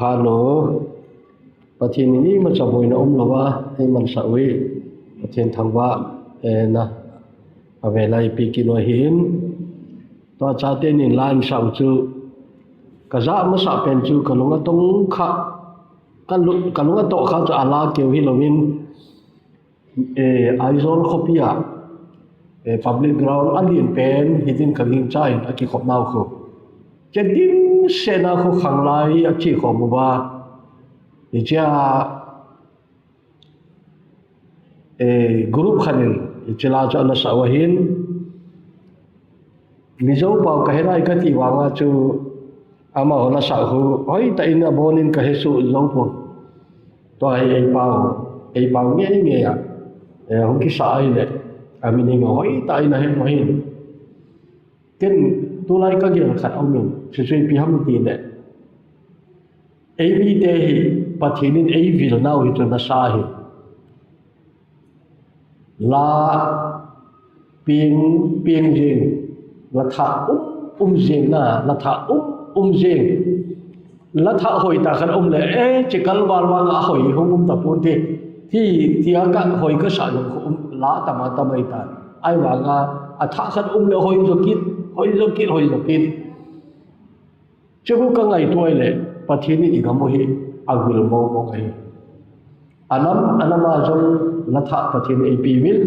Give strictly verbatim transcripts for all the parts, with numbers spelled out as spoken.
Hanu, Pathen in imacha boina umlouva eimansah uve. Pathen thangvah, eh, na, avelai pi kit u ahin. Tua chate nin la einsah u chu, kajah masah pen chu kalung atong kha, kalu-, kalung atoh kha chu ala keu hilouvin, eh, Aizawl khopia, eh, public ground alen pen hitin kagingchan akikhopnau khu. Che dimsetna khu khanglai achekhom uva. Hichea, eh, group khat in hiche la chu anasah u ahin. Mizo pao kahe nai kati vanga chu, amaho lasah khu hoitah in abonin kahesoh jou pon. Tua hi eipao, eipao ngei ngei a, eh, hung kisah ahile, amin hi hoitah in ahe u ahin. Ken tulai kagel khat aumin, chuchu ipi ham tile, eimite hi Pathen in eivilnau hi chu nasa ahi. La peng, peng jeng, la thah um, um jeng na, la thah um, um jeng. La thah hoitah khat aum le, eh, chikal val vanga ahoi hung um tapon te. Ti, tia kahoi kasah jong khu um, la tama tama ahitan. Ahivanga, athah khat um le hoi jo kit, hoi jo kit, hoi jo kit. Chu khu kangaito ahile, Pathen in igam u hi avil mong mong ahi. Anam, anam a jong la thah Pathen in eipeuvin.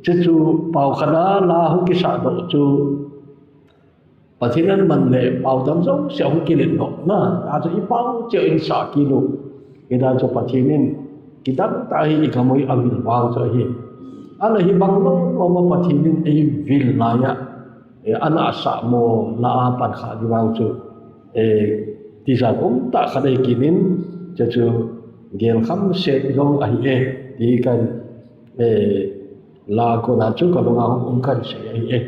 Chuchu pao khat a la hung kisah doh chu, Pathen in aman le pao dang jouse ahung kilet doh na, achu ipao cheh in sah kit u. Hita chu Pathen in kidang tah hi igam u hi avil vang chu ahi. Ana hibang lom lom a Pathen in eivil laiya, eh, ana asah mo la a pan kha di vang chu, eh, tijat um tah khat ahi kit in, chuchu gel kham set jong ahi e, ti kan, eh, la kona chu kalunga hung um kan sei ahi e.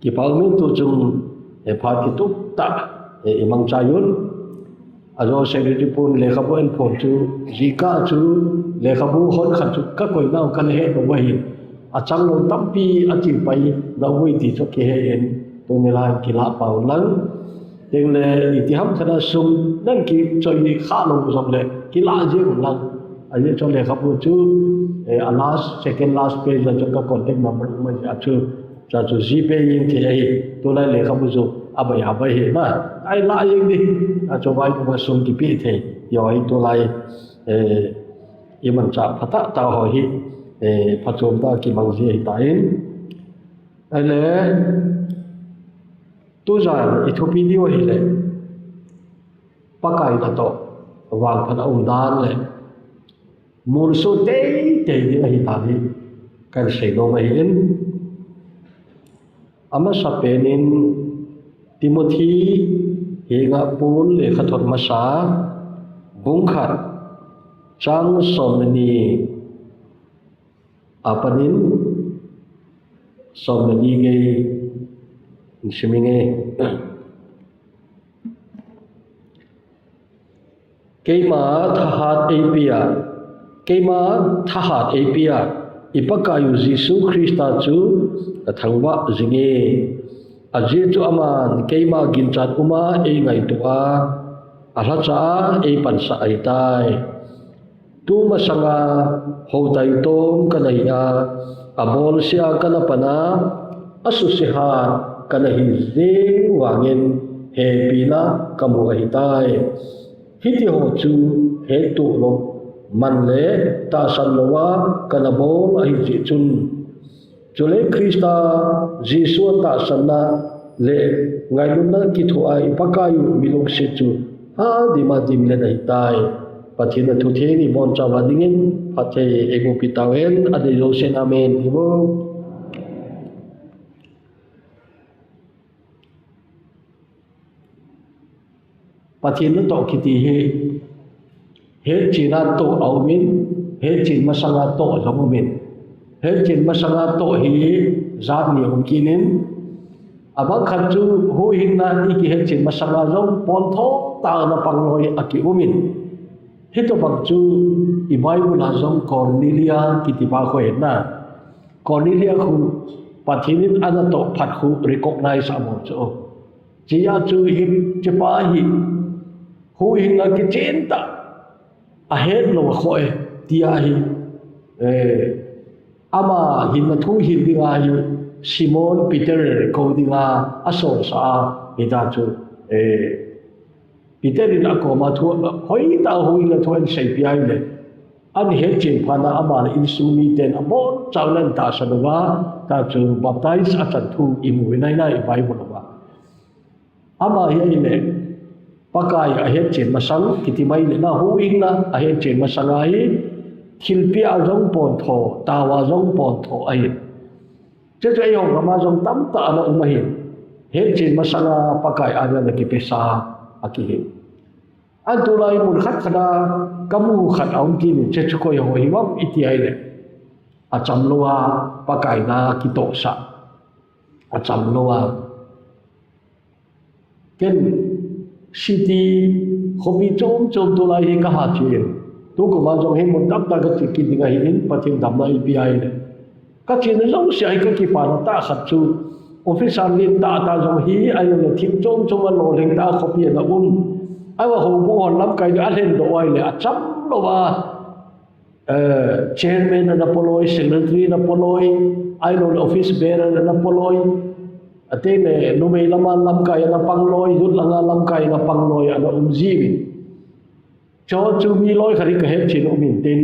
Kipa umin tuchung, eh, phat kitup tah, eh, imangcha un. Ajo secretary pun lekhabu ahin phong chu, jingkah chu lekhabu hon khat chu kakoi nau kana he lou ahin. Achang lou tampi ache pai lou ahi ti chu kihe in, tuni lai kilah pau lang. Tengle iti ham khat a sum nang kichoi kha lou jongle kilah jeng lang. Ajeh chu lekhabu chu, eh, a last, second last page la chu ka contact number um ahi a chu. Cha chu GPay in thei ahi, tulai lekhabu chu abai abai hi na. Ai la jeng di. Achu vai nunga sum kipe thei. Yo hi tulai, eh, imancha phatah tah ho hi, eh, phachom tah kimang ji ahitan. Ahile, tujan ithupi diu ahile, Pakai natoh vangphat a umdan le, molso teitei ding ahidan hi kahin seinom ahin. Amasapen in Timothy henga Paul lekhathot masa, bung khat, chang som le ni apanin som le ni gei in siminge. Keima thahat eipea, keima thahat eipea, i Pakaiyu Jesu Christa chu kathangvah jinge. Ajeh chu aman keima ginchat uma eingaito a, alhacha a eipansah ahitai. Tumasanga houtaitom kana hi a, abolsea kana pan a, asusehat kana hi jeng vangin hepina kamu ahitai. Hitiho chu hettoh lou, man le tahsan louva kana bol ahi jeh chun. Chule Christa Jesu tahsanna le ngailutna kithoa i Pakaiyu milungset chu adim adim le ahitai. Pathen a thutheng ibonchauva dingin phatthei eiboh peh tauhen, adei jousen amen tiuvo. Pathen natoh kiti hi, hetchen a toh aumin, hetchen masanga toh jong umin. Hetchen masanga toh hi jat ni um kit in, abang khat chu huhhingna ikihetchen masanga jong pontho tah a pang loi akiumin. Hitobang chu i Bible a jong Cornelia kitipa khu ahin na. Cornelia khu Pathen in anatoh phat khu recognize abol chu. Chea chu hi, chepa hi, Huhhingna kichen tah, ahet lou a khoh e, tia hi, eh, ama hinna thu hin dinga hi Simon Peter kou dinga asol sa a, hita chu, eh, Peter in akoma thu, hoitah huhhingna thu ahin seipeh a ahile, ahin hetchen phat a ama le insung miten abonchauvin ahin tahsan uva, hita chu baptize achan thu imu uve nai nai Bible uva. Ama hi ahile, Pakai ahetchen masang, kiti mai le na huhhingna ahetchen masang ahi, thilpeh a jong pontho, tao a jong pontho ahi. Chuche chu eiho gam a jong tamtah ana um ahi. Hetchen masang a Pakai a ana kipesa akihi. An tulai mun khat khat a kamu khat aum kit in, chuche chu koi ho hi ham iti ahile, acham lou a Pakai na kitohsah. Acham lou a. Ken city khopi chom chom tulai hi kaha chen. Tukum a jong hi mun tamtah kache kit ding ahin, Pathen damna eipeh a ahile. Kachena jouse a hi kakipana tah khat chu, officer lentah tah jong hi, ahilouleh thil chom chom a lolhing tah a khopi ana um. Ahivang houbung hon lamkai ding alhendoh uva ahile, acham lou a, eh, chairman ana poloi, secretary ana poloi, ahilouleh office bearer ana poloi, atile numei lama lamkai ana pangloi, youth langa lamkai ana pangloi, ana um jiuvin. Chuche chu mi loi khat hi kahetchen a um in tin,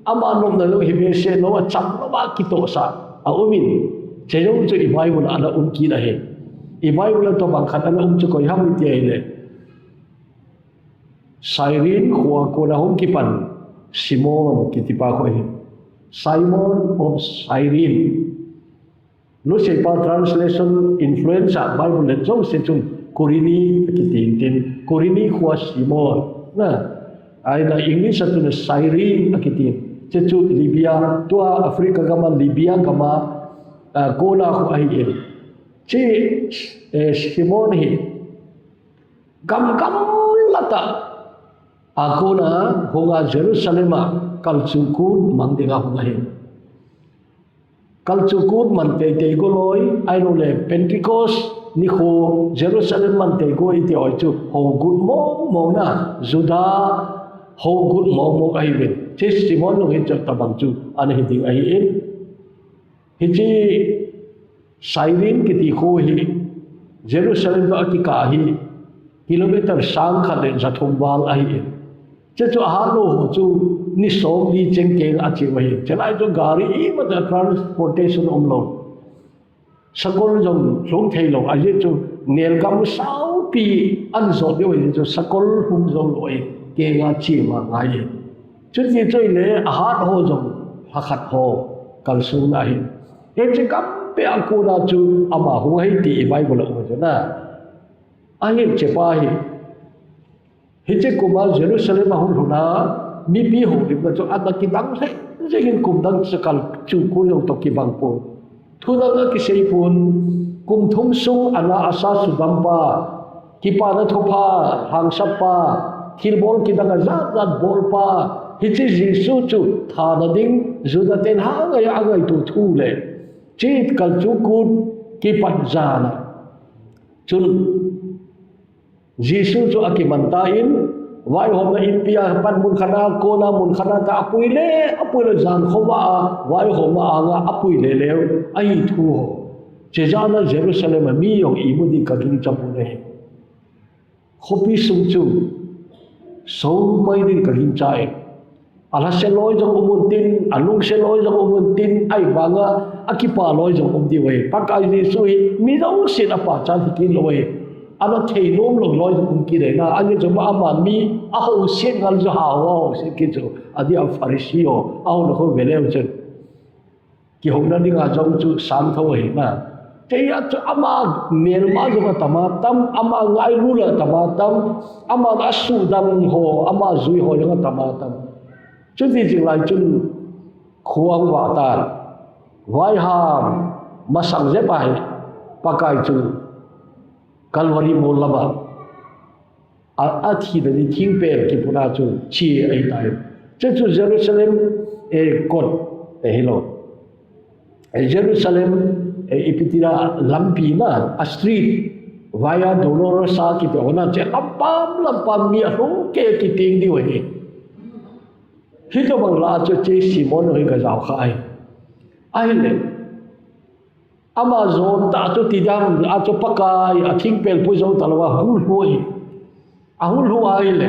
ama nopna jong hi behseh lou, acham lou a kitohsah aum in, chuche jong chu i Bible a ana um kit ahi. I Bible a tobang khat ana um chu koi ham iti ahile, Cyrene khoa kona hung kipan Simon kitipa khu ahi. Simon of Cyrene. Lusei pa translation influence a Bible let jouse chun Kurene kiti in tin, Kurene khoa Simon. Na, ahina English a chun Cyrene akiti in. Chuche chu Libya, tua Africa gam a Libya gam a, ah, kona khu ahi in. Chuche, eh, Simon hi gam gamla tah a kona hunga Jerusalem a kalchuh kut mang dinga hung ahi. Kalchuh kut man teitei goloi, ahilouleh Pentecost nikho Jerusalem man tei go iti ho chu hougut mong mong na, Juda hougut mong mong ahiuvin. Chuche Simon jong hiche tobang chu ana hi ding ahi in. Hiche Cyrene kiti kho hi Jerusalem toh akikah hi kilometer sang khat le ja thum val ahi in. Chuche chu ahat lou ho chu ni som li cheng keng a che u ahi. Chulai chu gari imacha transportation umlou. Sakol jong lhung thei lou. Ajeh chu nelgam saupi ana jot diu ahi chu sakol hung jong lou ahi. Kenga che ma ngai. Chuti chu ahile ahat ho jong lhakhat ho kalsonna ahi. Hiche gam peh a kona chu ama hung ahi ti i Bible a um chu na. Ahin chepa hi. Hiche kuma Jerusalem a hung lhun a, mipi houlimna chu ana kidang lheh jengin kum dang chu kalchuh kut jong toh kibang pon. Thu dang akisei pon, kum thum sung ana asa sudam pa, kipana thupha lhangsap pa, thilbol kidang ajat jat bol pa, hiche Jesu chu thana ding Juda ten hangaiya angaito thu le, chuche kalchuh kut kipat jan a chun Jesu chu akiman tan, vaihomna inpi a pat mun khat a, kona mun khat a ta apui le, apui le jan khovah a, vaihomna anga apui le leu, ahi thu ho. Chuche jan a Jerusalem a mi jong imu ding kagingcha pon ahi. Khopi sung chu, somai ding kagingcha e. Alhase loi jong um un tin, alungse loi jong um un tin, ahivanga akipa loi jong um diu ahi. Pakai Jesu hi mi jousen apachat hi kit lou ahi. Ana thei nom lou loi jong um kit ahi na, ajeh chu ama mi ahouset ngal chu hao ahouset kit chu. Adeh a Pharisee ho, ahou le ho veleu chun. Kihouna dinga jong chu sangtho ahi na. Kei a chu ama melma jong atam a tam, ama ngailutna atam a tam, ama asuhdam ho, ama jui ho jong atam a tam. Chuti jing lai chun kho ahung vah tan. Vaiham masang jep a hi Pakai chu Calvary mol lama a, athina ni thingpen kipuna chu che ahitai. Chuche chu Jerusalem, eh, kot, eh, hilou. Eh, Jerusalem, eh, ipi tira lampi na, a street, Via Dolorosa kiti hon a, che lampam lampam mi alhung kei kiti ding ahi. Hitobang lah a chu hiche Simon hi gajao kha ahi. Ahile, ama jon tah chu ti dam a chu Pakai a thingpel pui jou talou a ahung lhu ahi. Ahung lhu ahile,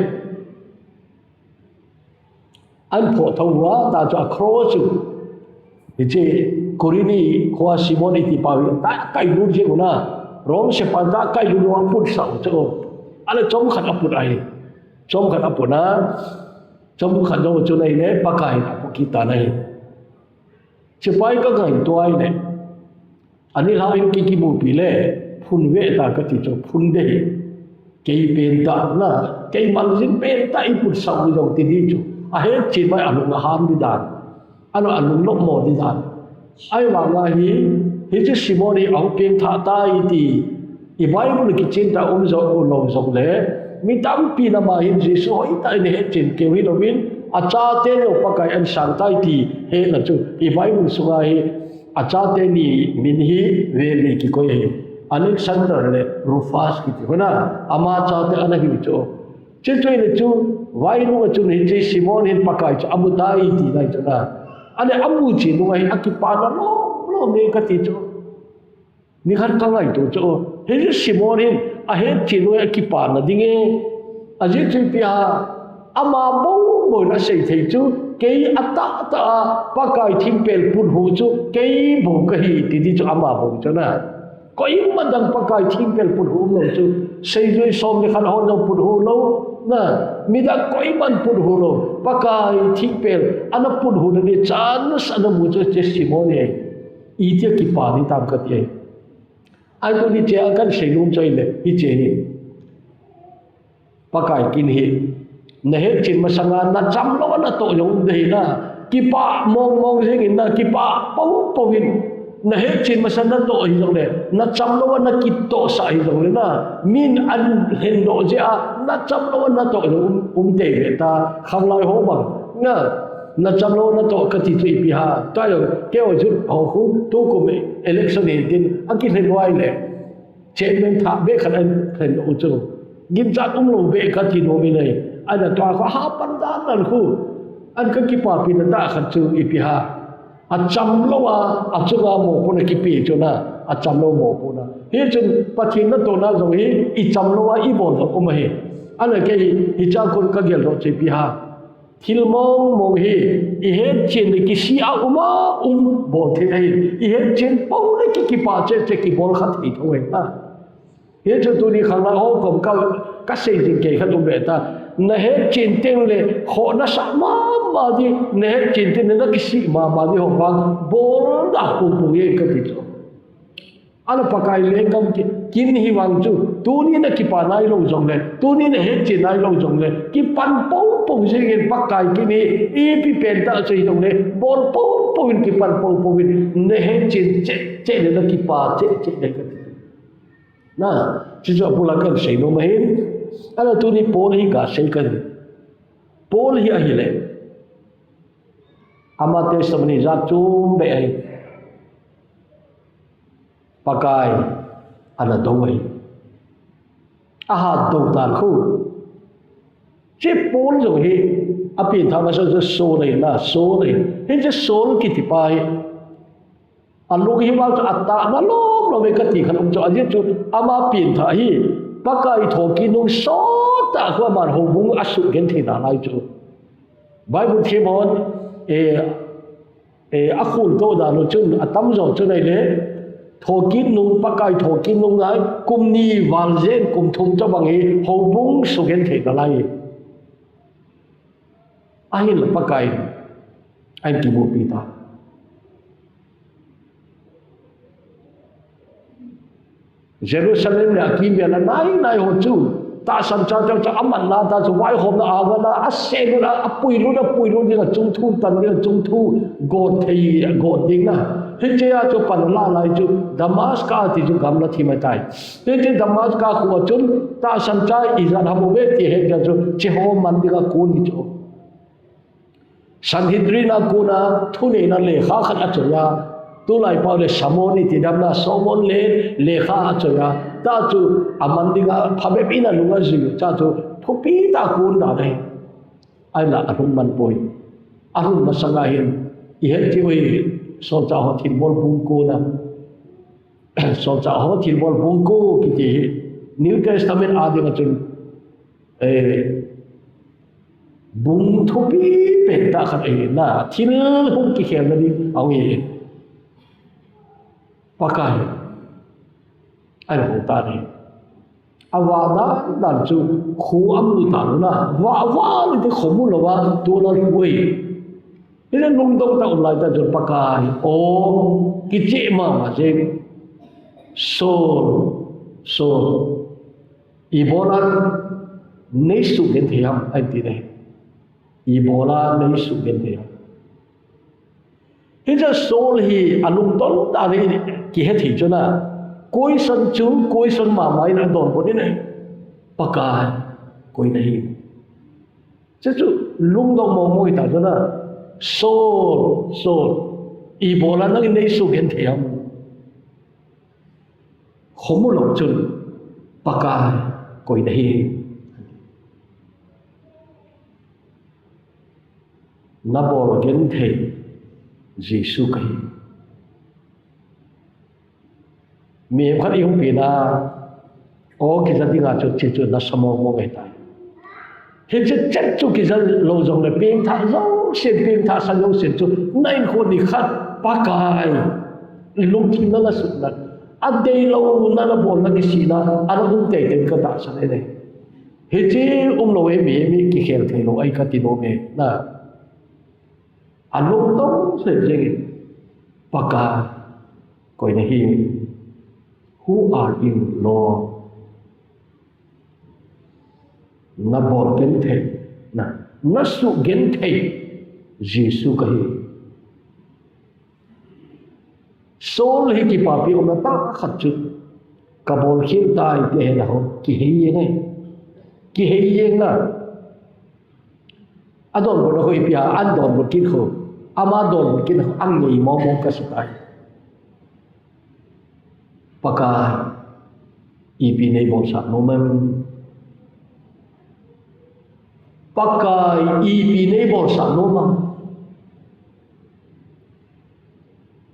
ahin phoh tho uva, tah chu a cross chu, hiche Kurini khoa Simon iti pa hi tahkai lut jeng un a, Rome sepai tahkai lut uva aputsah u chu. Ahile chomkhat aput ahi. Chomkhat aput a, chomkhat jou chun ahile Pakai in apoh kit tan ahi. Sepai ka ngaito ahile, ani lha in ki kimupi le, phun ve ta kati chu, phun ding ahi. Kei pentah na, kei maljin pentah iputsah u jong ti ding chu. Ahetchen mai, alung ahan ding dan. Alung, alung lopmo ding dan. Ahivang a hi, hiche Simon hi ahung pengthah tai ti i Bible kichen tah a um jou lou jongle, mi tampin ama hin Jesu hoitah in ahetchen keu hilouvin, achaten jong Pakai ahin sang tai ti hetna chu i Bible sunga hi, achate ni min hi vel ni kikoi ahi. Alexander le Rufus kiti hon a, ama chate ana hiu chu. Chuche chu ahile chu, vainung a chun hiche Simon hin Pakai chu amu tai tina ahi chu na. Ahile amu chen nung a hi akipana lom lom e kati chu. Nikhat ka ngaito chu, hiche Simon hin ahetchen nung a hi akipana ding e. Ajeh chu ipi ham, ama bou bou in asei thei chu, kei atahtah a Pakai thingpel puthu chu kei bou kahi ti ding chu ama bou chu na. Koima dang Pakai thingpel puthu umlou chu, seijui som le khat hon jong puthu lou, na, midang koiman puthu lou, Pakai thingpel ana puthu na ding chance ana mu chu hiche Simon hi ahi. Itia kipa ding tam kati ahi. Ahile tuni hichea kahin seinom chu ahile, hiche hi. Pakai kin hi, nahetchen masanga nachamlou a natoh jong um ding ahi na, kipah mong mong jeng in na, kipah pou pou in, nahetchen masa natoh hijongle, nachamlou a nakitohsah hijongle na, min ahin lhendoh jeh a, nachamlou a natoh jong um, um tei ve ta, khanglai ho bang, na, nachamlou a natoh kati chu ipi ham, tua jong, keiho jut ho khu, tukum election hin tin, akilhen uva ahile. Chairman thah beh khat ahin lhen u chu. Ginchat umlou beh kati nom in ahi. Ahile tua khu hapan dan dan khu. Ahin kakipapina tah khat chu ipi ham. Achamlou a, achunga mopohna kipe chu na. Achamlou mopohna. Hichun Pathen natohna jong hi, ichamlou a ibol jong um ahi. Ahile kei hi, hichea kon kageldoh chu ipi ham. Thil mong mong hi, ihetchen le kisih a um a um bol thei ahi. Ihetchen pou le ki, kipah cheh cheh kibol kha thei tho ahi na. Hichu tuni khanglai ho kom ka, kasei jing kei khat um ve ta. Nahetchen teng le khoh nasah mama ding, nahetchen teng le nakisih mama ding ho vang bol da pou pou e kati chu. Ahile Pakai lenggam ki, kin hi vang chu, tuni nakipa nailou jongle, tuni nahetchen nailou jongle, kipan pou pou jeng in Pakai kin hi, ipi pentah chu hijongle, bol pou pou in kipan pou pou in, nahetchen cheh cheh le nakipa cheh cheh le kati. Na, chuchu abul a kahin seinom ahin, ahile tuni Paul hi gasei kahin. Paul hi ahile, ama testimony jat chom beh ahi. Pakai ana dou ahi. Ahat dou tan khu. Hiche Paul jong hi, apenthah masa chu Saul ahi na, Saul ahi. Hiche Saul kiti pa hi, alung hi vang chu atahna lom lom e kati khat um chu, ajeh chu ama penthah hi, Pakai thokit nung sottah khu aman houbung asugenthei nalai chu. Bible them hon, eh, eh, akhultoh dan u chun, atamjo chun ahile, thokit nung, Pakai thokit nung a, kum ni val jen, kum thum tobang hi, houbung sugenthei nalai. Ahinla Pakai in ahin kimupi ta. Jerusalem le akimvel a nai nai ho chu, tahsan chate chu amanna tah chu vaihomna a ngan a, aselut a, apuilut, apuilut ding a chungthu, tan ding a chungthu, got thei, got ding na. Hichea chu pan alah lai chu, Damascus ti chu gamla thim ahitai. Hiche Damascus khoa chun, tahsan cha ijat ham uve ti ahet jeh chun, hiche ho man ding a kon hi chu. Sanhedrin a kona thuneina lekha khat achoi a, tulai pao le Solomon iti damna Solomon le lekha achoi a, ta chu aman dinga phabep in alung ajui u cha chu thupi tah a kon dan ahi. Ahinla alung man poi. Alung masanga hin ihet diu hi Solchah ho thilbol bung ko na. Solchah ho thilbol bung ko kiti hi New Testament a dinga chun, eh, bung thupi pen tah khat ahi na, thil hung kikhelna ding ahi. Pakai ahin hou tan ahi. Avah dan dan chu kho amu tan u na, vah vah le ti kho mu lou a, tuna lhu ahi. Hile lungdong tah um lai tah chun Pakai, o, kicheh mama jeng. Saul, Saul, ibola neisugenthei ham, ahin ti ahi. Ibola neisugenthei ham. Hiche Saul hi alungdong tah in kihethei chu na. Question chu, question mama in adonbut in ahi. Pakai, koi nahi? Chuchu lungdong momo hita chu na. Saul, Saul, ibola nangin neisugenthei ham? Kho mu lou chun, Pakai, koi nahi? Nabol genthei Jesu kahi. Mihem khat ihung pen a, o, kija dinga chu, chuchu nasa momo ngai tai. Hiche chet chu kija lou jongle pengthah jousen, pengthah sa jousen chu, na inkhon nikhat, Pakai, lungthim na, nasutna, adeilouna, nabolna kisihna ana um teitei katahsan ahi. Hiche umlou hi mihem hi kikhel theilou ahi kati nom e na. Alungdong lheh jengin, Pakai, koi nahi? Who are you, Lord? Nabol genthei, na, nasugenthei Jesu kahi. Saul hi kipapi umna tah khat chu, kabol khel tai ti ahi na ho, kihei jeng ahi. Kihei jeng na. Adonbut na ho ipi ham, adonbut kit ho. Ama donbut kit ho, angei momo kasa tai. Pakai, ipi neibolsah nom em? Pakai, ipi neibolsah nom em?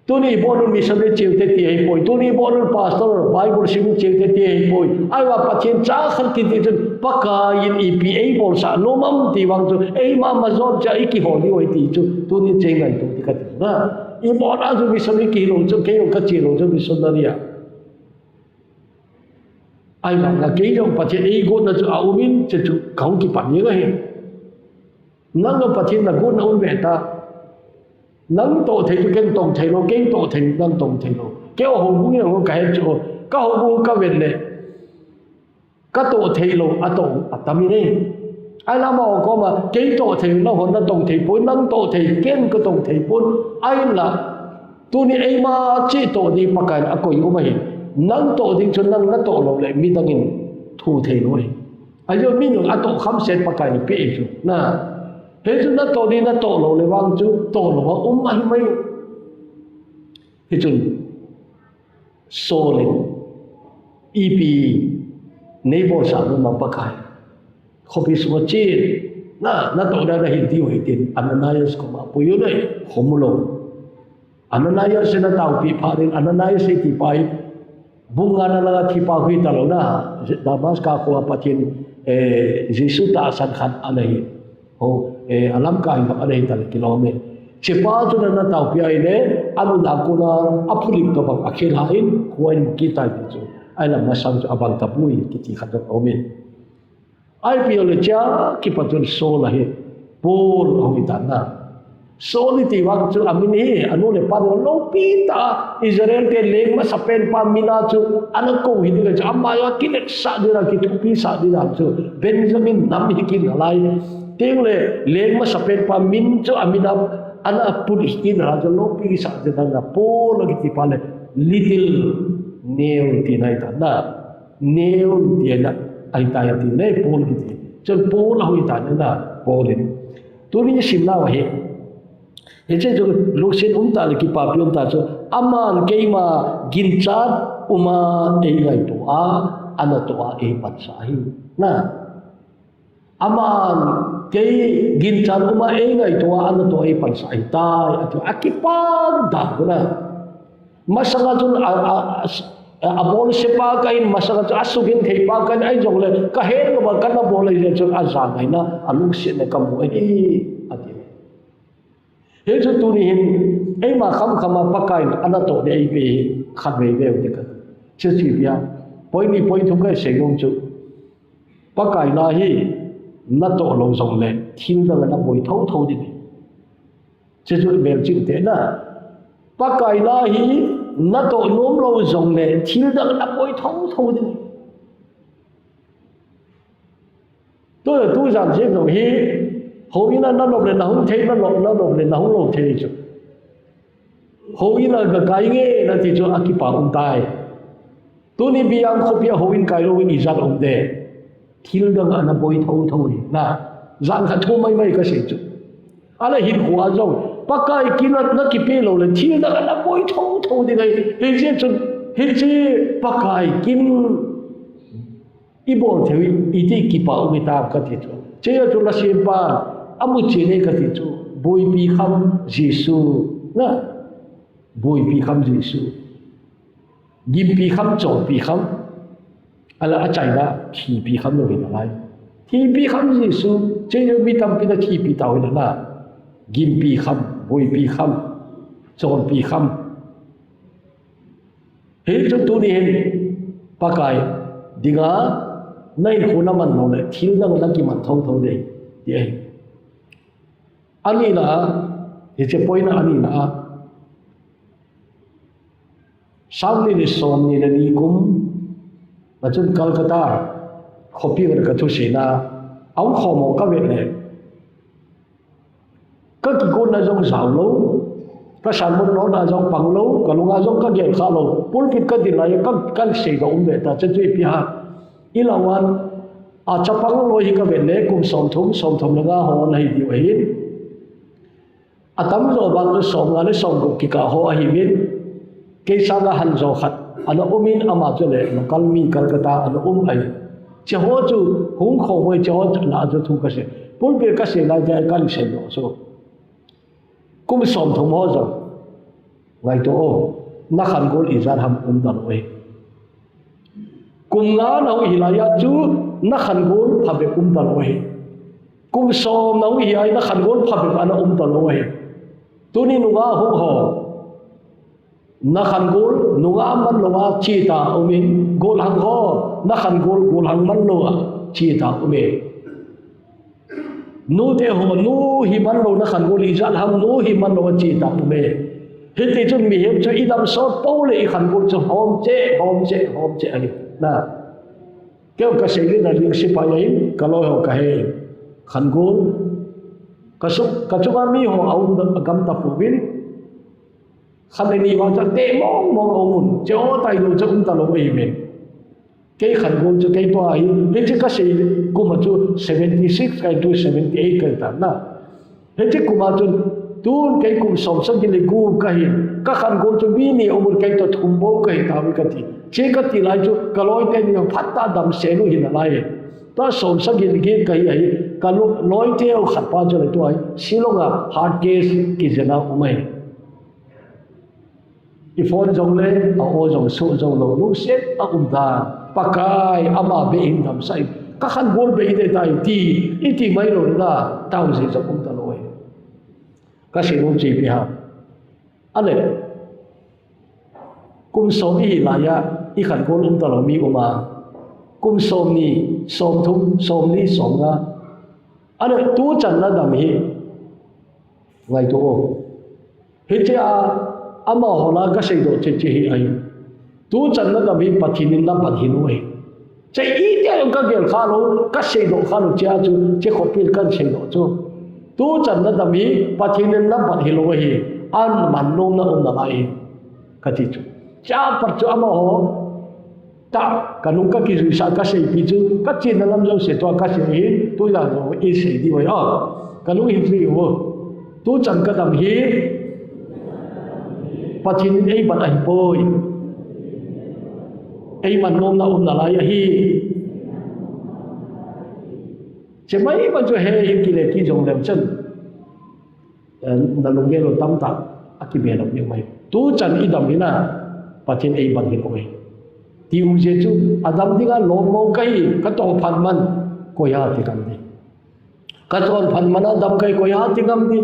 Tuni ibol un missionary cheu te ti ahipoi. Tuni ibol un pastor, Bible sim cheu te ti ahipoi. Ahivang Pathen cha khat kiti chun, Pakai in ipi eibolsah nom em ti vang chu, eima majon cha ikihol diu ahi ti chu, tuni cheng ngaito ti kati na. Ibol a chu missionary kihi lou chu, kei jong kache lou chu missionary a. Ahivang a kei jong Pathen eigotna chu aum in, chuchu kahung kipan jeng ahi. Nang le Pathen nagotna um ve ta. Nang toh thei chu ken tong thei lou, ken toh thei nang tong thei lou. Kei houbung jong kahet chu, ka houbung kavet le, katoh thei lou atoh atam in ahi. Ahinla amaho koma, kei toh thei, nangho natong thei poi, nang toh thei, ken katong thei pon. Ahinla, tuni eima cheh toh ding Pakai in akoi um ahi. Nang toh ding chu nang natoh lou le midang in thu thei lou ahi. Ajeh chu mi nung atoh kham set Pakai in apeh chu. Na. Hichu natoh ding natoh lou le vang chu toh lou a um ahi mai. Hichun Saul in ipi neibolsah nom em Pakai? Khopi sunga chen. Na, natoh dan nahin diu ahi tin Ananias koma apui u ahi, kho mu lou. Ananias in ataopi phat in, Ananias iti pa hi, bung nga na langa thipa hui talou na, Damascus khoa Pathen, eh, Jesu tahsan khat ana hi. Ho, eh, alamkai khat ana hi tale kilom e. Hichepa chu nana taopi ahile, amin a kona, aphulik tobang akhel ha in, kho in kitai ti chu. Ahinla masang chu abang tapoi, kiti khat aum in. Ipi jong le hichea kipat chun Saul ahi, Paul ahung hi tan na. Saul iti vang chu amin hi, anu le pa loupi tah a Israel te leng masapen pa min a chu ana kou hi ding a chu, ama jong akilet sah ding a, kithupi sah ding a chu Benjamin nam hi kina lai. Tin le leng masapen pa min chu amin a ana put hi kina lai chu loupi sah ding a Paul akiti pa le little nail tina ahi tan na. Nail tina ahi tai ati le Paul kiti. Chun Paul ahung hi tan na, Paul in. Tuni isim nau ahi. Hiche chu lungset um tah le kipapi um tah chu. Aman keima ginchat uma eingaito a, anatoh a eipansah ahi. Na. Aman kei ginchat uma eingaito a, anatoh a eipansah ahitai, ati, akipan dan kona. Masanga chun a, a, a, abolsepa kahin, masanga chun asugin theipa kahin, ahijongle kahet louva kana bol ahi jeh chun ajangaina, alungsetna kamu ahi, ati. Hichu tuni hin, eima khamkhama Pakaiyin anatoh ding eipeh hi, khatvei veu ding kati. Chuche pia, point ni point thum kasei nom chu. Pakai na hi natoh lou jongle, thil dang a naboi thotho ding. Chuchu melchihna. Pakai na hi natoh nom lou jongle, thil dang a naboi thotho ding. Tule tujan jeng jong hi, houin a nanop le nahung thei, nanop, nanop le nahung lou thei chu. Houin a kakai nge nati chu akipa umtai. Tuni Biyang khopia houin kai lou ijat um de. Thil dang a naboi thotho hi na. Jan khat thu maimai kasei chu. Ahile hinkhoa jong, Pakai kin a nakipe lou le, thil dang a naboi thotho ding ahi. Hijeh chun, hiche Pakai kin ibol thei u, iti kipa um itam kati chu. Chea chu nasempan amuchen e kati chu. Boipi kham Jesu. Na. Boipi kham Jesu. Gimpi kham, cholpi kham. Ahile achaina, thipi kham lou hi nalai. Thipi kham Jesu. Chea mi tampin athipi tau hi nalai. Gimpi kham, boipi kham, cholpi kham. Hichu tuni hin Pakai dinga nahinkho naman lou le, thil dang a nakiman thotho ding, ti ahi. Anina a, hiche point a anina a. Sang ni le som ni le ni kum, na chun Calcutta, khopi ka thuseina, ahung khom ho kavet le. Kakigotna jong jao lou, kasermon lona jong pang lou, kalunga jong kagel kha lou, pulpit kadin lai a ka, kaseidoh um ve ta, chuche chu ipi ham. Ilou vang, a chapang loi hi kavet le, kum somthum, somthum le nga ho ana hi diu ahin. Atamjo vang chu somnga le somgup kikah ho ahiuvin. Kei sanga hanjo khat ana umin, ama chu le local mi Calcutta ana um ahi. Hiche ho chu hung khom ho, hiche ho chu na chu thu kasei. Pulpit kasei lai a kaseidoh chu. Kum somthum ho jong. Ngaito o, nakhan gol ijat ham um talou ahi. Kum nga nahung hi lai a chu, nakhan gol phabep um talou ahi. Kum som nahung hi lai a nakhan gol phabep ana um talou ahi. Tuni nungah hung ho. Nakhan gol nungah man louva cheta umin, golhang ho, nakhan gol, golhang man louva cheta umin. Nute ho, nu hi man lou nakhan gol ijat ham, nu hi man louva cheta umin. Hiti chun mihem chu idam sot pou le ikhan gol chu hom cheh, hom cheh, hom cheh ahi. Na. Kei kasei le na ling sipai ahin, kaloi ho kahe. Khan gol. Kasuk, kachunga mi ho aum gam tapouvin. Khat le ni vang chu ateh mong mong aum un. Hiche ho tailou chu um talou ahi men. Kei khan gol chu kei tua hi. Hiche kasei kum a chu seventy six kahi tu seventy eight kahi ta na. Hiche kum a chun tun kei kum som sagi le gup kahi. Kakhan gol chu mi ni aum un kei toh thum bou kahi tauve kati. Hiche kati lai chu kaloi teni phat a damsel u hi nalai. Tua som sagi le get kahi ahi. Kaloi teu khat pa chu le tua hi. Shillong a hard case kijena um ahi. I phone jong le, a-o jong so jong lou, lungset a um dan. Pakai, ama beh in damsah in. Kakhan gol beh in e tai ti, iti mai lou na, tao jeh jong um talou ahi. Kasei nom chu ipi ham. Ahile, kum som ihi lai a, ikhan gol um talou mi um a. Kum som ni, som thum, som li, som nga. Ahile, tuchan nadam hi. Ngaito o. Hiche a, amaho lah a kaseidoh chu hiche hi ahi. Tuchan nadam hi Pathen in nabat hilou ahi. Hiche iti a jong kagel kha lou, kaseidoh kha lou hiche a chu, hiche khopi a kaseidoh chu. Tuchan nadam hi Pathen in nabat hilou ahi. Aman nom na um nalai ahi. Kati chu. Hiche a pat chu amaho. Tah, kanung kakijuisah kaseipi chu, kachena lam jouse tua kasei hi, tujan jong isei diu ahi, a. Kanung hin jui u. Tuchan kadam hi, Pathen in eibat ahipoi. Ei man nomna um nalai ahi. Che mai ma chu he hi kile ki jong lem chen. Eh, na lunggel u tamtah a kibe lou ding mai. Tu chan i dam hi na, Pathen ei ban hi lou e. Ti u je chu, a dam dinga lom mong ka hi, ka tong phat man, koi a ti ngam di. Ka tong phat man a dam ka hi koi a ti ngam di.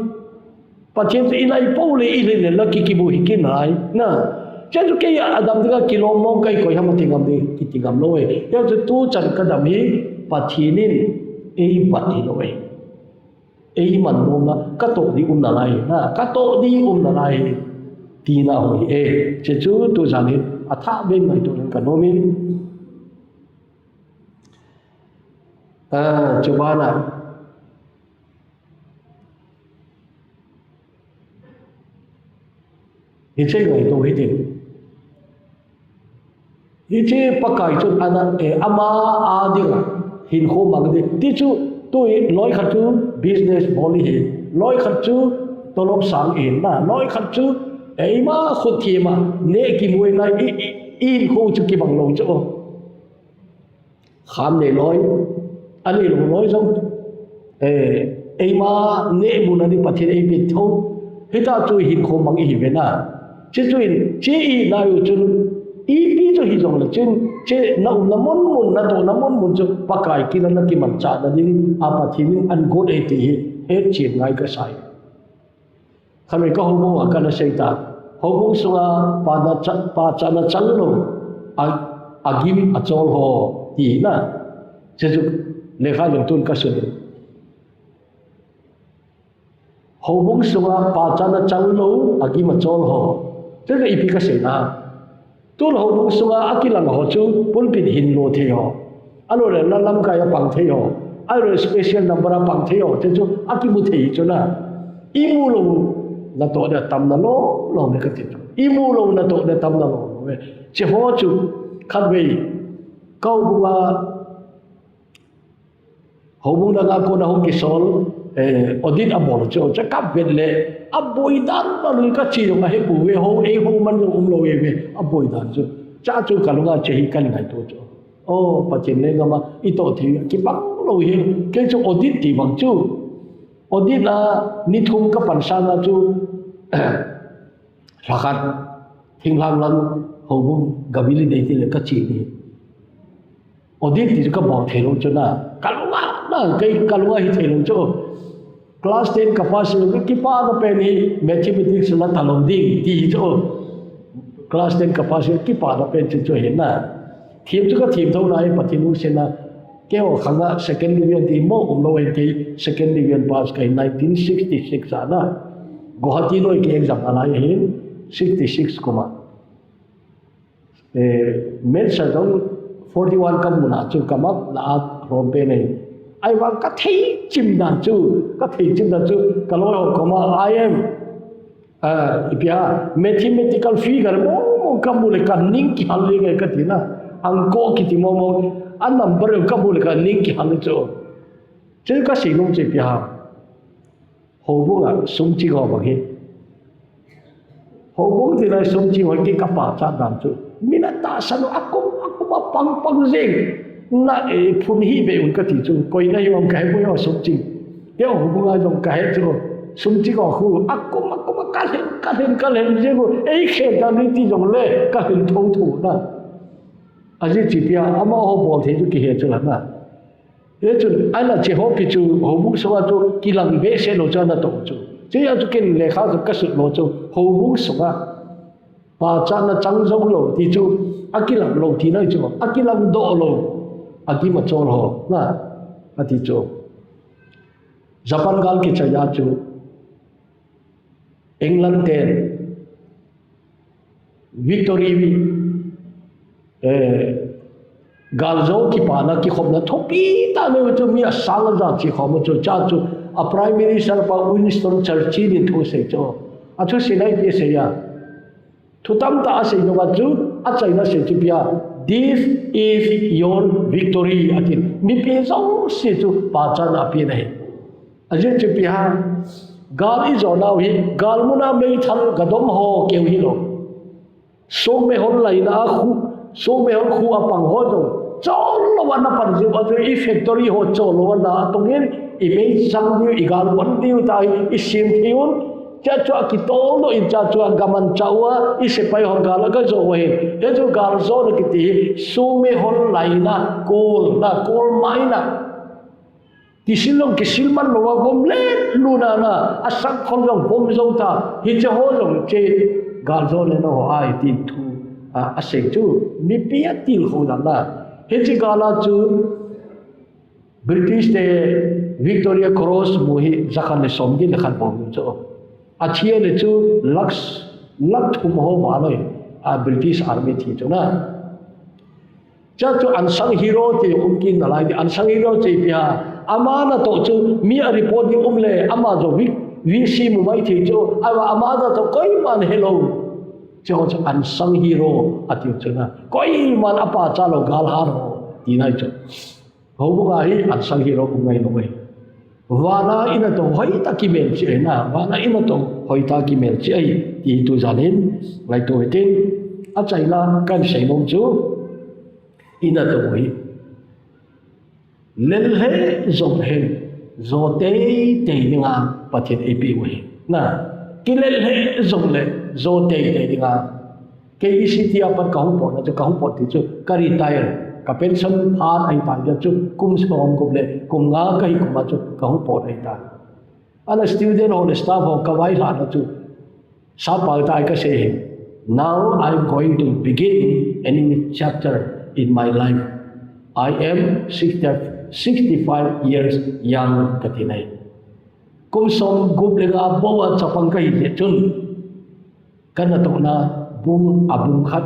Pathen chu i nai po le i le le la ki kibu hi kin hai. Na, che chu kei a dam dinga kilom mong ka hi koi ham a ti ngam di, ki ti ngam lou e. Che chu tu chan ka dam hi, Pathen in ei ban hi lou e. Ei man nomna, ka toh di um nalai, na, ka toh di um nalai, tina hoi e. Che chu tu jan hin, a thah ben ngaito leng ka nom in. Ah, chu bana. Hiche ngaito hitin. Hiche Pakai chun ana, eh, ama a dinga hinkho mang ding. Ti chu, tu hi loi khat chu business bol hi. Loi khat chu tolop sang hi na. Loi khat chu, eh, ima khut thima, neh kimu na i, i, i hinkho chu kibang lou chu. Kham nei loi, a nei lou loi jong, eh, eima neh mun a ding Pathen ei pe tho. Hita chu hinkho mang i hi ve na. Che chu in, che i na u chun, ipi chu hi jong le chun, che na umna mun mun, na tohna mun mun chu Pakai kin a na kimanchah na ding a Pathen in an got ei ti hi, hetchen ngai ka sai. Khanvei ka houbung a kana sei ta. Houbung sunga pa na cha-, pachatna chang lou. A, a gim a chol ho ti na. Che chu lekha jong tun ka sun. Houbung sunga pachatna chang lou, a gim a chol ho. Che chu ipi ka sei na. Tun houbung sunga a kilang ho chu pulpit hin lo thei ho. A lo le na lamkai a pang thei ho. A lo le special number a pang thei ho. Che chu a kimu thei chu na. I mu lou na toh dia tam na lou lou me ka ti chu. I mu lou na toh dia tam na lou lou me. Che ho chu khanvei ka houbung a Houbung dang a kona hung kisol, eh, audit a bol chu, cha ka vet le, a boi dan ma lui ka chi jong a he pu ve ho, ei ho man jong um lou e ve, a boi dan chu. Cha chu ka lunga che hi kan ngaito chu. Oh, Pathen le ngama, i toh thei, kibang lou hi, kei chu audit ti bang chu. Audit a ni thum ka pan sang a chu, Lhakhat, thinglhang lang, houbung, gavili dei ti le ka chi ni. Audit ti chu ka bol thei lou chu na. Ka lunga, na, kei ka lunga hi thei lou chu. Class ten ka pass ka kipana pen hi mathematics la ta lou ding ti hi chu. Class ten ka pass ka kipana pen chu chu hi na. Thim chu ka thim tho na hi Pathen lungset na. Keiho khanga second division ti mo um lou en kei second division pass kei nineteen sixty-six a na. Guwahati noi kei exam a lai hin sixty-six kuma. Eh, maths a jong forty-one ka mu na chu ka mat la a lom pen e. Ahivang ka thei chim dan chu, ka thei chim dan chu, ka loi ho koma I am Ah, ipi ham, mathematical figure mong mong ka mu le ka ning kihal le nge ka ti na. Angko kiti mong mong, a number ka mu le ka ning kihal le chu. Chu ka sei nom chu ipi ham. Houbung a sum ching ho bang hi. Houbung ti lai sum ching ho ki ka pachat dan chu. Min a tahsan u a kum, a kum a pang pang jeng. Na, eh, phun hi be un ka ti chu. Koi na hi um ka he ko sum ching. Keiho houbung a jong ka he chu, sum ching ho khu, a kum, a kum, a ka lhen, ka lhen, ka lhen jeng u, ei khen ta ni ti jong le, ka lhen tho tho na. Ajeh chu ipi ham, amaho bol thei chu kihe chu la na. Hichun, ana che ho pi chu, houbung sunga chu, kilang behseh lou chu ana toh chu. Chuti a chu ken lekha ka sut lou chu, houbung sunga. Pachatna chang jou lou ti chu, a kilang lou ti nai chu, a kilang doh lou, a gim a chol ho, na, a ti chu. Japan gal kichai a chu, England ten, victory, eh, Gal jo kipana kikhopna thupi tah neiu chu mi asang aja chi khom u chu, cha chu a Prime Minister pa Winston Churchill in thu asei chu. A thu sei nai ti asei a. Thu tamtah asei nung a chu, achaina asei chu ipi ham. "This is your victory," ati. Mipi jouse chu pachatna apen ahi. Ajeh chu ipi ham. Gal ijo nau hi, gal muna meithal gadom ho keu hilou. Song mehon laina a khu, Sumehol khu a pang ho jong, chol lou a na pan jiu a chu i factory ho chol lou a na a tong in, i mei chang diu, i gal bon diu ta hi, i sim thei un. Cha chu a kitol lou in cha chu a gaman cha ua, i sepai ho gal a ka jo ua hin. He chu gal jo na kiti hi, sumehol laina, kol na, kol maina. Kisil jong kisil man lou a gom le luna na, a sang khol jong gom jong ta, hiche ho jong che gal jo le na ho ai ti thu, a, a sei chu, mipi a til kho na na. Hiche gal a chu, British te Victoria Cross mu hi jakhat le somget le khat bom chu. A thi le chu lakh, lakh thum ho val loi, a British Army thi chu na. Cha chu unsung hero ti um kin na lai, unsung hero che pi ha. Ama na to chu mi a report di um le, ama jo vi, V C mu mai thi chu, ama, ama na to koiman helou. Chu chu unsung hero a ti chu na. Koiman a pa cha lou gal ha lou, ti nai chu. Houbung a hi unsung hero um ngai lou e. Vana i na to hoi ta kimel chi e na, vana i na to hoi ta kimel chi e, ti tu jan in, ngai tu tin, a chaina kan sei nom chu, i na to hi. Lel he jong hen, jo tei tei dinga Pathen ei pe u hi. Na, ki lel he jong le, jo tei tei dinga. Kei E C T a pat ka hung pot na chu, ka hung pot ti chu, ka retire, ka pension phat ahi ta chu, kum som gup le kum nga ka hi kum a chu, ka hung pot ahi ta. Ana student ho le staff ho ka vaihla na chu, sap pau tai ka sei hi. Now I'm going to begin a new chapter in my life. I am sixty, sixty-five years young ka ti nai. Kum som gup le nga bou a chapang ka hi le chun. Ka na to na bung a bung khat,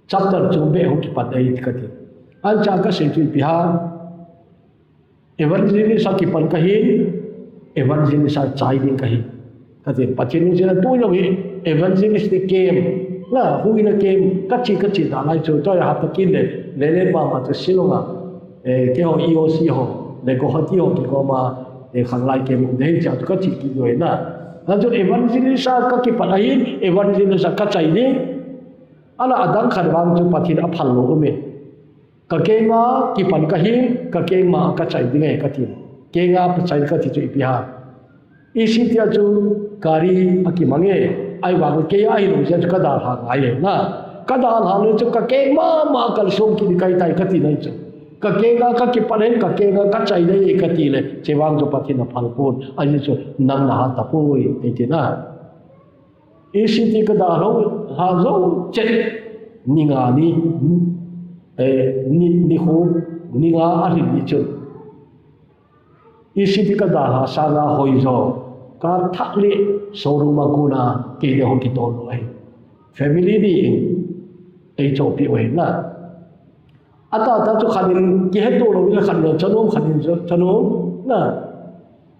chapter chung be hung kipat dai ka ti. An cha ka sei chu ipi ha, evangelist a kipan ka hi, evangelist a chai ding ka hi. Ka ti, Pathen in jena tu jong hi, evangelist te kem, na, hu ina kem, ka chi, ka chi da lai chu, to ya ha ta kin le, le le ma ma chu Shillong a, eh, ke ho E O C ho, le ko hati ho ki ko ma, eh, khang lai kem, de cha tu ka chi ki jo na. Na chu evangelist a ka kipan a hi, evangelist a ka chai ding. Ana adang khat vang chu Pathen a phal lou um e. Ka kenga kipan ka hi, ka kengma ka chai ding e ka ti. Kenga pa chai ka ti chu ipi ha. E C T a chu gari a kimang e. Ahivang kei a hi lou chu ka dalha ngai e na. Ka dalha le chu ka kengma ma kal sung ki kai tai ka ti nai chu. Ka kenga ka kipan e, ka kenga ka chai ding e ka ti le. Che vang chu Pathen a phal pon. Ahi chu nang na ha ta poi, te ti na. E C T ka dalha, ha jo chet ni nga ni, eh, ni, ni khu, ni nga a hin ni chun. E C T ka dalha sanga hoi jo, ka thak le showroom a kona, kei le hung kitol lou ahi. Family ni, ei chopi u ahi na. Ata ta chu khat in kihe to lou in khat le chanom, khat in chanom, na.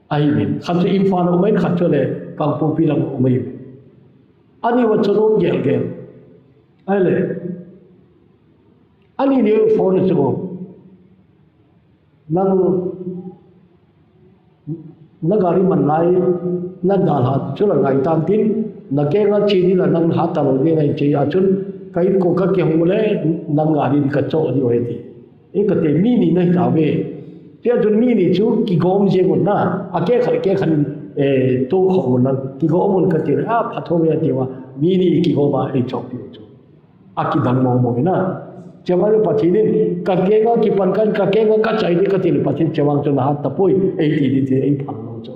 Ahi min, khat chu Imphal a um ahin, khat chu le Kangpokpi lang a um ahi. Ani va chanom gel gel. Ahile. Ani ni phone chu. Nang, na gari man lai, na dalha chu la ngai tan tin, na kenga che di la nang ha ta lou ding ahi che a chun, ka in ko ka kihou le, nang gari ka cho di o e ti. E ka te mi ni na hi ta ve. Tia chun mi ni chu kigom jeng un na. A ke khat ke khan, eh, to kho un na. Kigom un ka ti le, a, pha tho ve a ti va. Mi ni kigom a ei chop pi chu. A kidang mong mong na. Che va le Pathen in, ka kenga kipan kan, ka kenga ka chai di ka ti le Pathen che vang chu na hat ta poi. Ei ti di ti ei phal lou chu.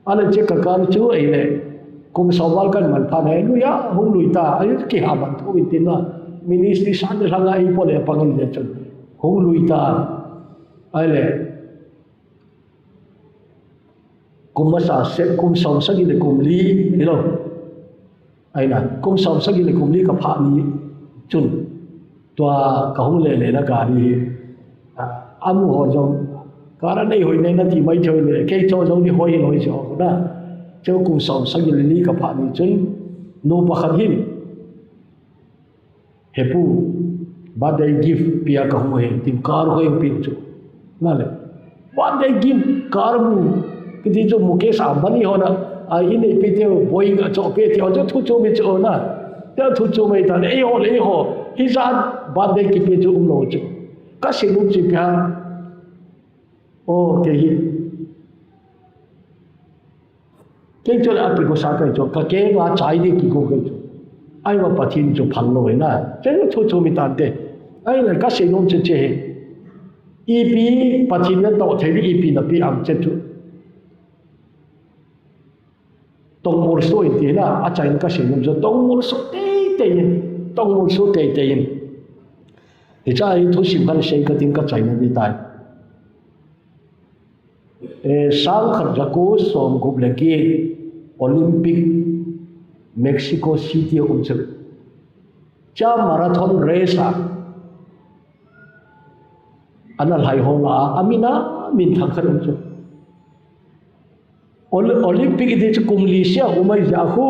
Ana che ka kal chu ei le, kum som val kan man phat, hallelujah, hung lui ta, ahi kiha man thu in tin na, ministry san le lhanga ei po le pang in le chun, hung lui ta, ahile, kum masa se, kum som sagi le kum li, hilou. Ahi na, kum som sagi le kum li ka phah ni chun, tua ka hung le le na gari hi, a, amu ho jong, ka ra nei hoi nei na ti mai thoi le, kei cho jong ni hoi hoi cho na. Chu kum som sagi le li ka phah ni chun, nu pakhat hin, "He pu, birthday gift pia ka hung he," tin car hoi pin chu. Na le. Birthday gift car mu. Kiti chu Mukesh Ambani ho na. A, in nei pe te Boeing a cho pe te ho chu thu chu mi chu na. Te thu chu mai ta le, ei ho le, ei ho. Hijat birthday kipe chu umlou chu. Kasei nom chu ipi ham. O, kei hi. Kei chu le akigosa kahi chu. Kakeng a chai ding kigo kahi chu. Ahivang Pathen chu phal lou ahi na. Chu chu chu mi tante. Ahile kasei nom chu hiche hi. Ipi Pathen natoh thei ding ipi napeh ham hiche chu. Tongmolso in tina, achaina kasei nom chu tongmolso teitei in, tongmolso teitei in. Hiche hi thusim khat sei katin kachaina ding tai. Eh, sangkhat jako somgup le get Olympic Mexico City a um chu. Hiche marathon race a ana lhai ho lah a, amin a, minthang khat um chu. Ol-, Olympic iti chu kum li sia um ahi jeh a khu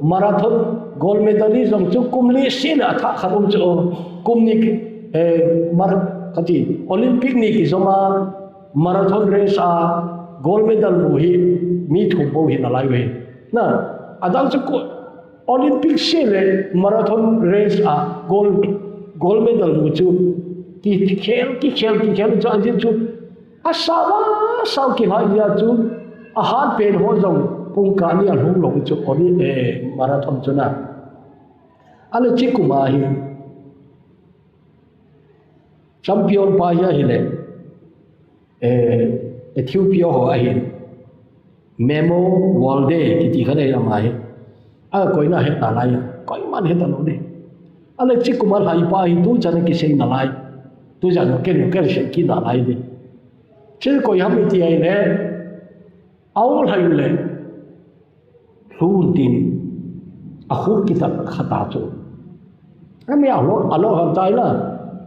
marathon gold medalist jong chu kum li sia le athah khat um chu. Kum ni ki, eh, mar-, kati, Olympic ni kijom a marathon race a gold medal mu hi mi thum bou hi nalai uve. Na, adang chu khu Olympic sia le marathon race a gold, gold medal mu chu kikhel, kikhel, kikhel chu ajeh chu Asao, asao kilhai jeh a chu, ahat pen ho jong pung kah ni alhung lou chu, Oli-, eh, marathon chu na. Ahile hiche kum a hi, champion pa hi ahile, eh, Ethiopia ho ahin. Memo Wolde kiti khat ahi ama hi. Akoina het nalai, koiman het talou ding. Ahile hiche kum a lhai pa hi tuchan a kisei nalai. Tuchan a ken, ken sei kit nalai ding. Hiche koi ham iti ahile, ahung lhai u le. Lhun tin, akhup kitat khat a chu. Ami a lo, alo ham tai na.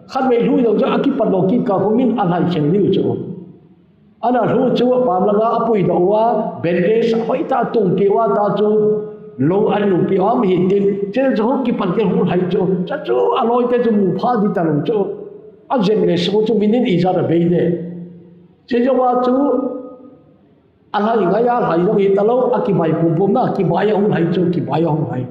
Khatvei lhu jong chu akipat lou kit kah khu min alhai khel diu chu. Ana lhu chu apam langa apuidoh uva, bandage hoitah a tungpeh uva tah chu, lou anungpeh uva ahin tin, hiche chu hung kipan kit hung lhai chu, chuchu aloi te chu mu pha ding talou chu. Ajen le sung chu min in ijat abei ding. Hiche jong a chu, alhai ngai a lhai jong hi talou, akibai pumpum na, kibai a hung lhai chu, kibai a hung lhai.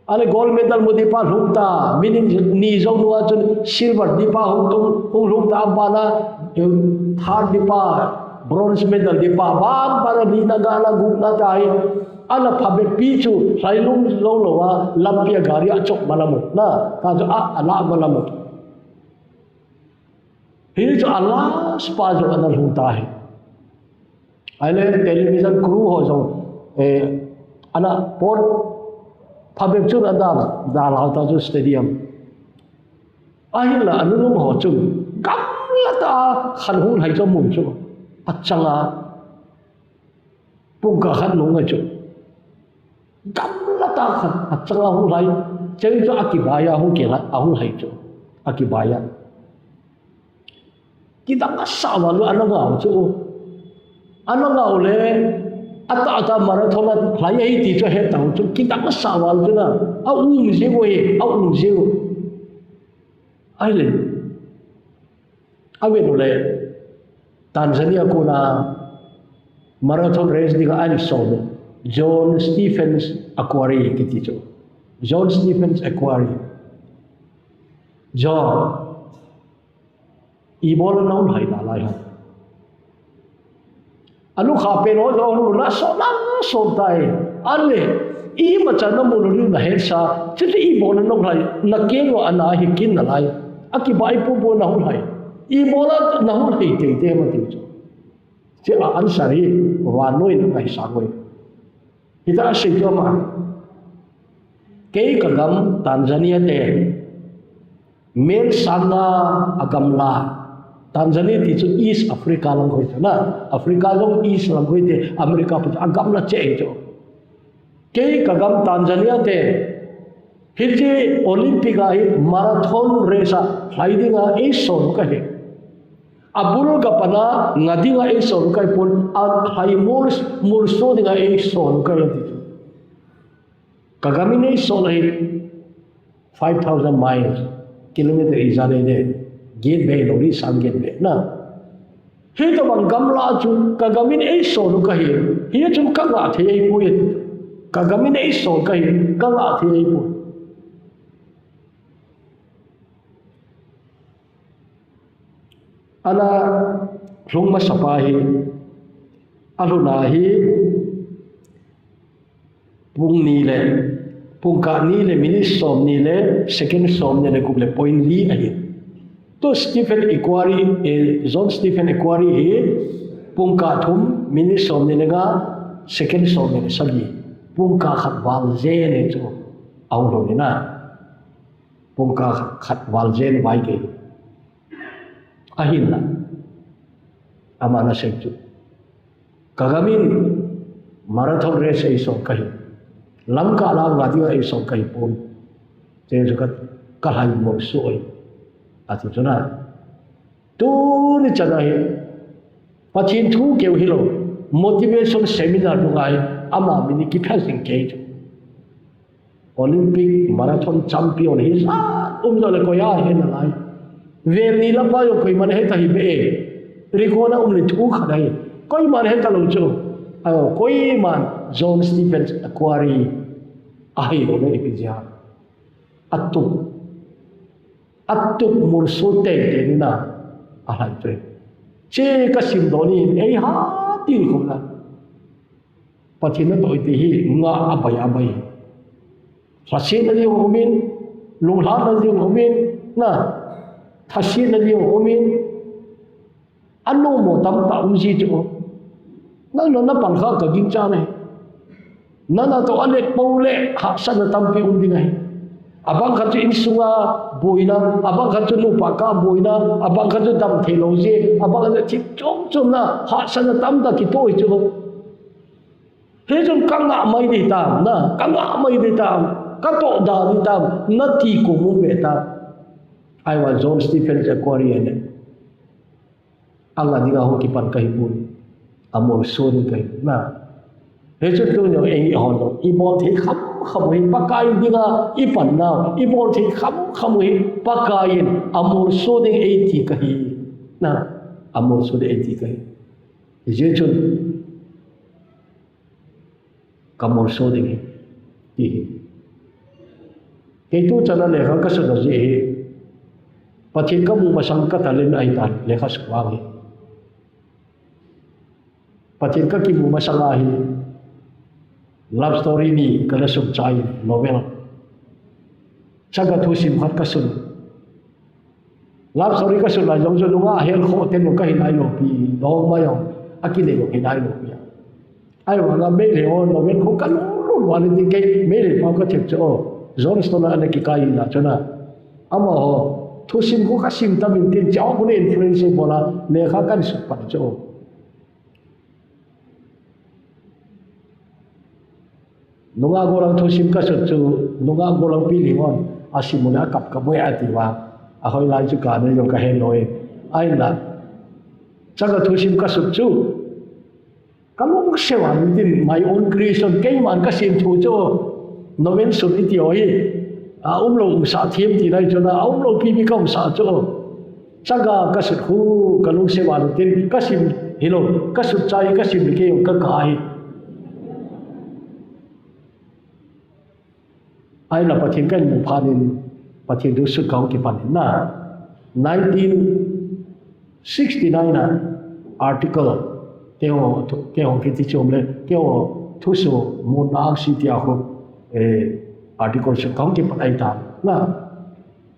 Ahile gold medal mu ding pa lhung ta, min in ni jou nunga chun silver ding pa hung tung, hung lhung ta, abana, em, third ding pa, bronze medal ding pa, ban ban a lina gana gupna ta hi. Ana phabep pi chu, lhai lum jou lou a, lampi a gari a chop malam u, na, ta chu a, ala malam u. Hichu a last pa jong ana lhung ta hi. Ahile television crew ho jong, eh, ana pot phabep chun ana da, dalhau ta chu stadium. Ahinla anunung ho chun gamla tah a khat hung lhai chu amu chu. Achanga pung kah khat nung ahi chu. Gamla tah khat achanga hung lhai. Hiche chu akibai a hung kilhai, ahung lhai chu. Akibai a. Kidang asah val u ana ngah u chu. Ana ngah u le, atah atah marathon a lhai ahi ti chu ahet tau chu. Kidang asah val u chu na. Aum jing u hi, aum jing u. Ahile. Avet u le, Tanzania kona marathon race dinga ahin sol u. John Stephens Akhwari kiti chu. John Stephens Akhwari. John. Ibola nahung lhai nalai ham. Alukha pen ho jong hung lhun a, asom, asom tai. Ahile, imacha namu lou diu nahet sa, chuti ibola nahung lhai, nakeng uva ana hi kin nalai. Akibai pumpum nahung lhai. Ibola nahung lhai teitei ham ati chu. Hiche a answer hi, vannoi na ngaisang uve. Hitia asei chu ama. Kei kagam Tanzania te. Mel sanga agamla. Tanzania ti chu East Africa lang koi chu na. Africa jong East lang koi te. America pa chu agamla cheh chu. Kei kagam Tanzania te. Hiche Olympic a hi marathon race a lhai dinga eisol u kahi. Abul gapana nga dinga eisol u kahi pon, alhai mul, mulso dinga eisol u kahi ati chu. Kagamin eisol ahi five thousand miles, kilometer ijat ahi de, get beh lou, ri sang get beh na. Hitobang gamla chu kagamin eisol u kahi, hichun kangah thei ahipoi. Kagamin eisol kahi, kangah thei ahipoi. Ana lhung masapa hi, alhuna hi, pung ni le, pungkah ni le minute som ni le second som ni le gup le point li ahi. Tu Stephen Equary, eh, John Stephen Equary hi pungkah thum minute som ni le nga, second som ni le sagi. Pungkah khat val jen chu ahung lhun in a. Pungkah khat val jen vai kei. Ahinla, ama ana sei chu, ka gam in marathon race eisol kahi. Lamkah la nga dinga eisol kahi pon. Te chu ka, ka lhai molso e, ati chu na. Tuni chan a hi, Pathen thu keu hilou, motivation seminar dunga hi, ama min hi kipha jing kei chu. Olympic marathon champion hi jat um jong le koi a hi nalai. Vel ni lapa jong koiman heta hih beh e. Record a um le thu khat ahi. Koiman heta lou chu. Ayo, koiman John Stephen Equary ahi lou le ipi jeh a. Atup. Atup molso teitei in a, alhai chu. Che ka sim don in, ei ha til khum na. Pathen natoh ti hi nga abai abai. Lhasetna ding um in, lunglhatna ding um in, na, thasetna ding um in, anom mo tamtah um ji chu. Nang na, na pan kha ka gingcha na hi. Nang natoh alet pou le hahsatna tampi um ding ahi. Abang khat chu insunga boina, abang khat chu nupa kah boina, abang khat chu dam thei lou ji, abang khat chu thil chom chom na, hahsatna tamtah kitoh hi chu. Hichun ka ngah mai ding tam, na, ka ngah mai ding tam, ka toh da ding tam, nati ko mu ve tam. Ahivang John Stephen Equary ahi. Angah dinga hung kipan kahi pon. Amolso ding kahi, na. Hichun tuni jong eihon jong, ibol thei kham kham u hi, Pakai dinga ipan nau, ibol thei kham kham u hi, Pakai in amolso ding eiti kahi, na. Amolso ding eiti kahi. Hijeh chun, ka molso ding ahi, ti ahi. Kei tu chan a lekha ka sut a jeh hi, Pathen ka mu masang ka talent ahi tan, lekha sut vang ahi. Pathen ka kimu masang a hi, love story ni ka la sut chai, novel. Chaga thusim khat ka sut. Love story ka sut lai jong chu nungah hel khoh teng u ka hi nai lou pi, dong mai jong, akinei u hi nai lou pi. Ahivang a Meitei ho novel khu ka lunglut val in tin kei Meitei pau ka thep chu o. John Stott a ana kikai in a chun a. Amaho thusim khu ka sim tam in tin chu a khu na influence bol a lekha kan sut pan chu o. Nungah gollhang thusim ka sut chu, nungah gollhang Pi Lhinghon a sim u le a kap kap u e ati uva. A hoilai chu ka nei jong ka he lou e. Ahinla, chaga thusim ka sut chu, ka lungset val in tin, my own creation, keiman ka sim thu chu, novel sut i ti u hi. A um lou um sah thim ti lai chu na, a um lou pi pi ka um sah chu. Chaga ka sut khu ka lungset val in tin, ka sim hilou, ka sut chai, ka sim le kei jong ka kai. Ahinla Pathen ka mu phat in, Pathen thu sut ka hung kipan in na. Nineteen sixty-nine a article, keiho, keiho kiti chom le, keiho thuso mun na ang si ti a khu, eh, article sut ka hung kipan ahi tan na.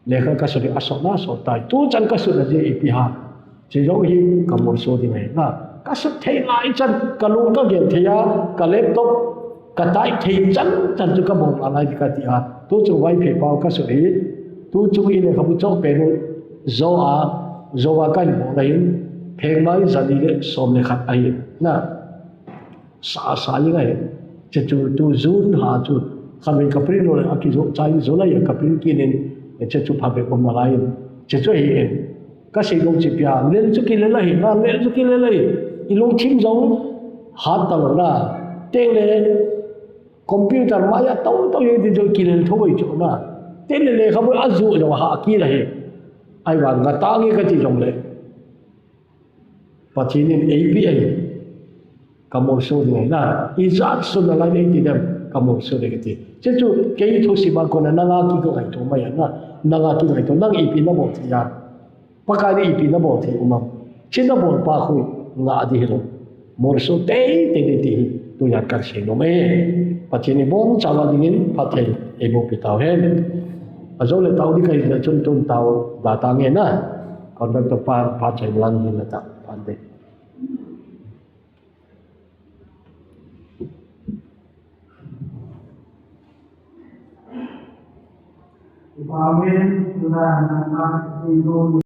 Lekha ka sut hi asot na asot tai. Tu chan ka sut na jeh ipi ham. Chu jong hi ka molso ding ahi na. Ka sut thei lai chan, ka lung ka gel thei a, ka laptop, ka type thei chan chan chu ka bol nalai ding ka ti a. Tu chu Vaiphei pau ka sut hi. Tu chu i lekhabu chom pen u, Zo a, Zo a ka hin bol ahin. Phengmai jani le som le khat ahi na. Sa sa jing ahi. Che chu tu June lha chu khatvei ka print lou le, a kijo chai July a ka print kit in, che chu phabep um nalai in. Che chu ahi in. Ka sei dong chi pia, lel chu kilel ahi na, lel chu kilel ahi. I lungthim jong hat talou na. Teng le computer mai a tou tou jeng ti chu kilel thou ahi chu na. Teng le lekhabu a ju jong ha kit ahi. Ahivang nga tang e ka ti jong le. Pathen in eipeh ahi, ka molso ding ahi na, ijat sun nalai eiti dem, ka molso ding ahi ti. Che chu, kei thusim a kona nanga kingaito mai a na, nanga kingaito, nang ipi na bol thei a. Pakai in ipi na bol thei um am. China bon pa khu nga di hilo. Morso tei tei di ti hi tu yan kar sei no me. Pathen in bon chawa dingin phatthei eiboh pi tau hen. Ajo le tau di kai le chun tun tau da ta nge na. Conductor pa pa chai lang hin la ta pa de. Amen.